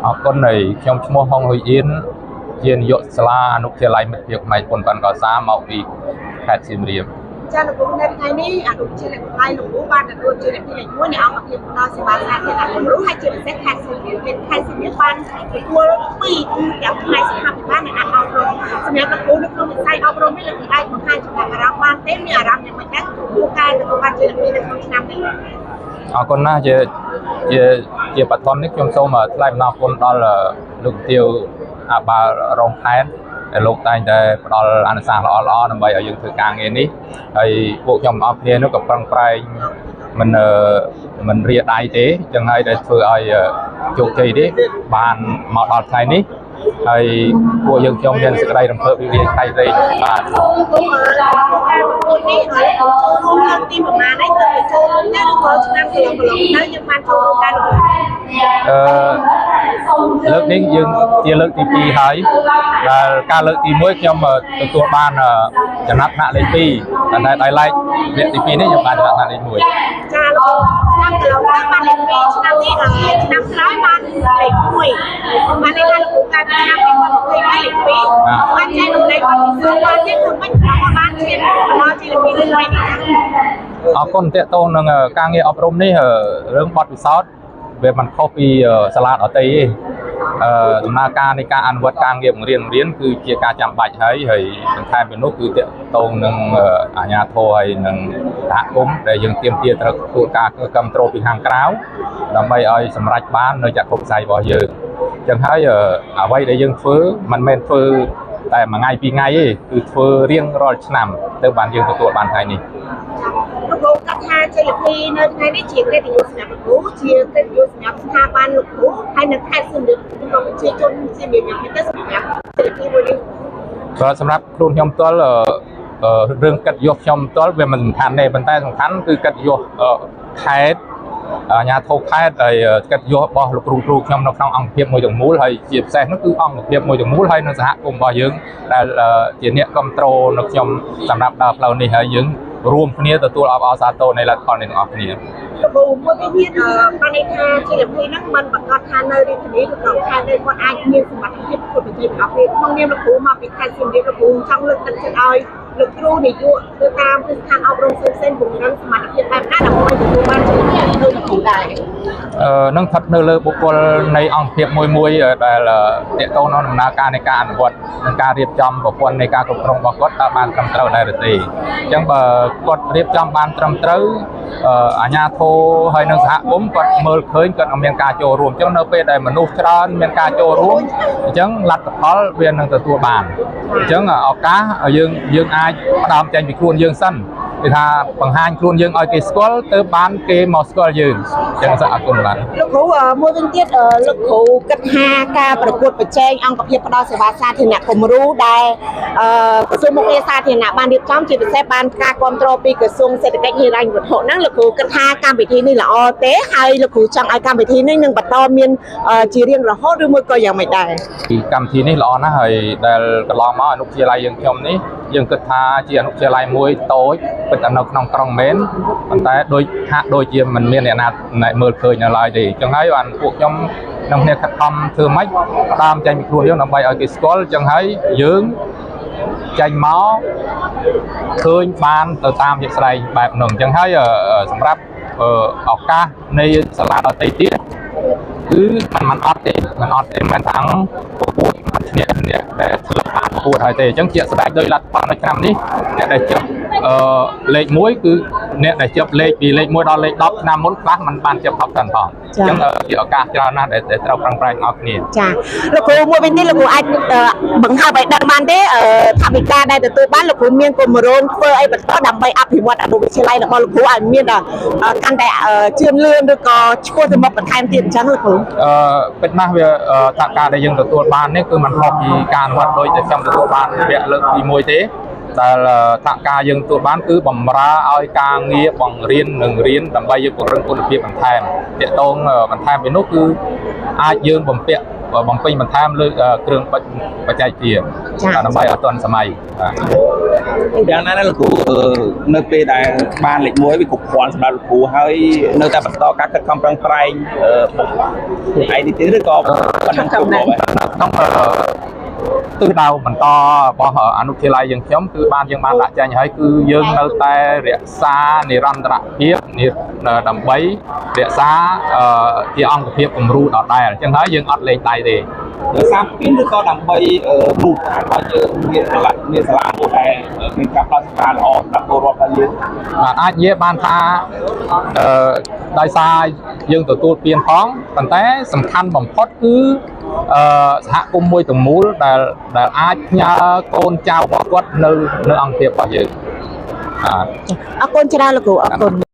អរគុណហើយខ្ញុំឈ្មោះហុងហ៊ុយអៀនជានាយកសាលាអនុវិទ្យាល័យមិត្តភាពខ្មែរជប៉ុនប៉ាន់កសាមកពីខេត្តសៀមរាប។ ចា លោកគ្រូ នៅថ្ងៃនេះអនុវិទ្យាល័យលោកគ្រូបានទទួលជ័យលាភីលេខ1នៃអង្គភាពផ្ដល់សេវាសាធារណៈគំរូ ហើយជាពិសេសខេត្តសៀមរាប ខេត្តសៀមរាបបានទទួល2 គឺទាំងផ្នែកសុខាភិបាលនិងអប់រំ។ សម្រាប់លោកគ្រូនៅក្នុងវិស័យអប់រំនេះ លោកគ្រូអាចបង្ហាញចំណាប់អារម្មណ៍បានទេ មានអារម្មណ៍យ៉ាងម៉េចដែរចំពោះការទទួលបានជ័យលាភីនៅក្នុងឆ្នាំនេះ? អរគុណណាស់។ ជាជាជាបឋមនេះ ខ្ញុំសូមថ្លែងអំណរគុណដល់លោកទាវអាបាលរងខេត្ត ដែលលោកតែងតែផ្ដល់អនុសាសន៍ល្អៗដើម្បីឲ្យយើងធ្វើការងារនេះ ហើយពួកខ្ញុំអស់គ្នានោះក៏ប្រឹងប្រែងមិនរាដៃទេ ចឹងហើយដែលធ្វើឲ្យជោគជ័យនេះបានមកដល់ថ្ងៃនេះ ហើយពួកយើងខ្ញុំមានសេចក្តីរំភើបរីករាយខៃរេងបាទ។ ការប្រកួតនេះហើយចូលរួមលើកទីប្រមាណហើយ ទៅចូលរួមទៅ ឬក៏ឆ្នាំកន្លងកន្លងទៅយើងបានចូលរួមដែរលោក? អឺលើកនេះយើងជាលើកទី2ហើយ ដែលការលើកទី1ខ្ញុំទទួលបានចំណាត់ថ្នាក់លេខ2 ប៉ុន្តែដោយឡែកវគ្គទី2នេះខ្ញុំបានចំណាត់ថ្នាក់លេខ1។ ចា លោក ឆ្នាំកន្លងទៅបានលេខ2 ឆ្នាំនេះឆ្នាំក្រោយបានលេខ1 បានន័យថាលោកកាលពីឆ្នាំ2023លេខ2 បានចែករំលែកបទពិសោធន៍បានទេ ធ្វើម៉េចបានឈានដល់ជាលេខ2នៅថ្ងៃនេះ? អរគុណ។ តកតងនឹងការងារអប់រំនេះ រឿងបទពិសោធន៍វាមិនខុសពីសាលាដទៃទេ។ អឺដំណើរការនៃការអនុវត្តការងារបង្រៀនរៀនគឺជាការចាំបាច់ហើយ ហើយបន្ថែមពីនោះគឺតកតងនឹងអាជ្ញាធរហើយនឹងសហគមន៍ ដែលយើងទាមទារត្រូវទទួលការគ្រប់គ្រងពីខាងក្រៅ ដើម្បីឲ្យសម្រេចបាននៅចក្ខុវិស័យរបស់យើង។ ចឹងហើយអ្វីដែលយើងធ្វើមិនមែនធ្វើតែមួយថ្ងៃពីរថ្ងៃទេ គឺធ្វើរៀងរាល់ឆ្នាំទៅបានយើងទទួលបានថ្ងៃនេះ។ លោកគ្រូគាត់ថាជ័យលាភីនៅថ្ងៃនេះជាកិត្តិយសសម្រាប់លោកគ្រូ ជាកិត្តិយសសម្រាប់ស្ថាប័នលោកគ្រូ ហើយនៅខេត្តសៀមរាប ក៏ប្រជាជនសៀមរាបយ៉ាងនេះទៅសម្រាប់ជ័យលាភីមួយនេះ? បាទ សម្រាប់ខ្លួនខ្ញុំផ្ទាល់ រឿងកិត្តិយសខ្ញុំផ្ទាល់វាមិនសំខាន់ទេ ប៉ុន្តែសំខាន់គឺកិត្តិយសខេត្ត អាជ្ញាធរខេត្ត ហើយកិត្តិយសរបស់លោកគ្រូគ្រូខ្ញុំនៅក្នុងអង្គភាពមួយទាំងមូល ហើយជាពិសេសនោះគឺអង្គភាពមួយទាំងមូល ហើយនៅសហគមន៍របស់យើងដែលជាអ្នកគ្រប់គ្រងនៅខ្ញុំសម្រាប់ដើរផ្លូវនេះ ហើយយើងរួមគ្នាទទួលអបអរសាទរនៃលទ្ធផលនេះទាំងអស់គ្នា។ លោកគ្រូ មួយវិញទៀត បានន័យថាជ័យលាភីហ្នឹងមិនប្រកាសថានៅរាជធានីឬក៏ខេត្តទេ គាត់អាចមានសមត្ថភាពប្រកួតប្រជែងទាំងអស់គ្នា។ ក្នុងនាមលោកគ្រូមកពីខេត្តសៀមរាប លោកគ្រូចង់លើកទឹកចិត្តឲ្យលោកគ្រូនាយកទៅតាមគ្រឹះស្ថានអប់រំផ្សេងៗពង្រឹងសមត្ថភាពបែបណាដើម្បីទទួលបានជ័យលាភីដូចលោកគ្រូដែរ? អឺនឹងស្ថិតនៅលើបុគ្គលនៃអង្គភាពមួយមួយ ដែលតកតងនៅដំណើរការនៃការអនុវត្តនិងការរៀបចំប្រព័ន្ធនៃការគ្រប់គ្រងរបស់គាត់ តើបានត្រឹមត្រូវដែរឬទេ។ អញ្ចឹងបើគាត់រៀបចំបានត្រឹមត្រូវ អាជ្ញាធរហើយនិងសហគមន៍គាត់មើលឃើញ គាត់នឹងមានការចូលរួម។ អញ្ចឹងនៅពេលដែលមនុស្សច្រើនមានការចូលរួម អញ្ចឹងលទ្ធផលវានឹងទទួលបាន។ អញ្ចឹងឱកាសយើងអាចផ្ដើមចេញពីខ្លួនយើងសិន គឺថាបង្ហាញខ្លួនយើងឲ្យគេស្គាល់ ទៅបានគេមកស្គាល់យើង។ អញ្ចឹងសូមអរគុណបាទ។ លោកគ្រូ មួយវិញទៀត លោកគ្រូគិតថាការប្រកួតប្រជែងអង្គភាពផ្ដល់សេវាសាធារណៈគំរូដែលក្រសួងមុខងារសាធារណៈបានរៀបចំ ជាពិសេសបានការគ្រប់គ្រងពីក្រសួងសេដ្ឋកិច្ចហិរញ្ញវត្ថុហ្នឹង លោកគ្រូគិតថាកម្មវិធីនេះល្អទេ ហើយលោកគ្រូចង់ឲ្យកម្មវិធីនេះនឹងបន្តមានជារៀងរហូតឬមួយក៏យ៉ាងម៉េចដែរ? កម្មវិធីនេះល្អណាស់ហើយ ដែលកន្លងមកអនុវិទ្យាល័យយើងខ្ញុំនេះ យើងគិតថាជាអនុវិទ្យាល័យមួយតូចពិតតែនៅក្នុងក្រុងមែន ប៉ុន្តែដូចហាក់ដូចជាមិនមានអ្នកណាមើលឃើញនៅឡើយទេ។ អញ្ចឹងហើយបានពួកខ្ញុំនឹងគ្នាខិតខំធ្វើម៉េចតាមចេញពីខ្លួនយើងដើម្បីឲ្យគេស្គាល់ អញ្ចឹងហើយយើងចេញមកឃើញបានទៅតាមជាក់ស្ដែងបែបនោះ។ អញ្ចឹងហើយសម្រាប់ឱកាសនៃសាលាដទៃទៀតគឺមិនអត់ទេ មិនអត់ទេ មិនថាប្រកួតមិនឈ្នះអ្នកដែលធ្វើបានប្រកួតហើយទេ។ អញ្ចឹងជាក់ស្ដែងដោយលទ្ធផលនៅឆ្នាំនេះ អ្នកដែលជាប់អឺលេខ1 គឺអ្នកដែលជាប់លេខពីលេខ1ដល់លេខ10 ឆ្នាំមុនខ្លះមិនបានជាប់10សិនផង។ អញ្ចឹងជាឱកាសច្រើនណាស់ដែលត្រូវប្រឹងប្រែងអស់គ្នា។ ចា លោកគ្រូ មួយវិញទៀត លោកគ្រូអាចបង្ហើបឲ្យដឹងបានទេ ថវិកាដែលទទួលបាន លោកគ្រូមានគម្រោងធ្វើអីបន្តដើម្បីអភិវឌ្ឍអនុវិទ្យាល័យរបស់លោកគ្រូឲ្យមានកាន់តែជឿនលឿន ឬក៏ឆ្ពោះទៅមុខបន្ថែមទៀតអញ្ចឹងលោកគ្រូ? អឺពិតណាស់ វាថវិកាដែលយើងទទួលបាននេះគឺមិនខុសពីការអនុវត្តដោយដែលខ្ញុំទទួលបានវគ្គលើកទី1ទេ ដែលថវិកាយើងទទួលបានគឺបំរើឲ្យការងារបង្រៀននិងរៀន ដើម្បីយើងពង្រឹងគុណភាពបន្ថែម។ តាក់ទងបន្ថែមពីនោះគឺអាចយើងបំពាក់ បំពេញបន្ថែមលើគ្រឿងបច្ចេកវិទ្យាដើម្បីឲ្យទាន់សម័យបាទ យ៉ាងណាណាលោកគ្រូនៅពេលដែលបានលេខ1វាគ្រប់គ្រាន់សម្រាប់លោកគ្រូហើយនៅតែបន្តការខិតខំប្រឹងប្រែងបុកខ្លួនឯងនេះទេឬក៏ប៉ុណ្ណឹងគ្រប់ហើយ ក្នុងទិសដៅបន្តរបស់អនុវិទ្យាល័យយើងខ្ញុំគឺបានយើងបានដាក់ចេញហើយគឺយើងនៅតែរក្សានិរន្តរភាពដើម្បីរក្សាជាអង្គភាពគំរូដដែលអញ្ចឹងហើយយើងអត់លេងដៃទេ ដោយសារពីឬក៏ដើម្បីមូលដ្ឋានរបស់យើងមានសាលាមានសាលាមួយដែលមានការផ្ដល់សេវាល្អសម្រាប់ពលរដ្ឋរបស់យើង បាទអាចនិយាយបានថាអឺដោយសារយើងទទួលពានផងប៉ុន្តែសំខាន់បំផុតគឺអឺសហគមន៍មួយទាំងមូលដែលដែលអាចផ្ញើកូនចៅរបស់គាត់នៅនៅអង្គភាពរបស់យើងបាទ អរគុណច្រើនលោកគ្រូអរគុណ។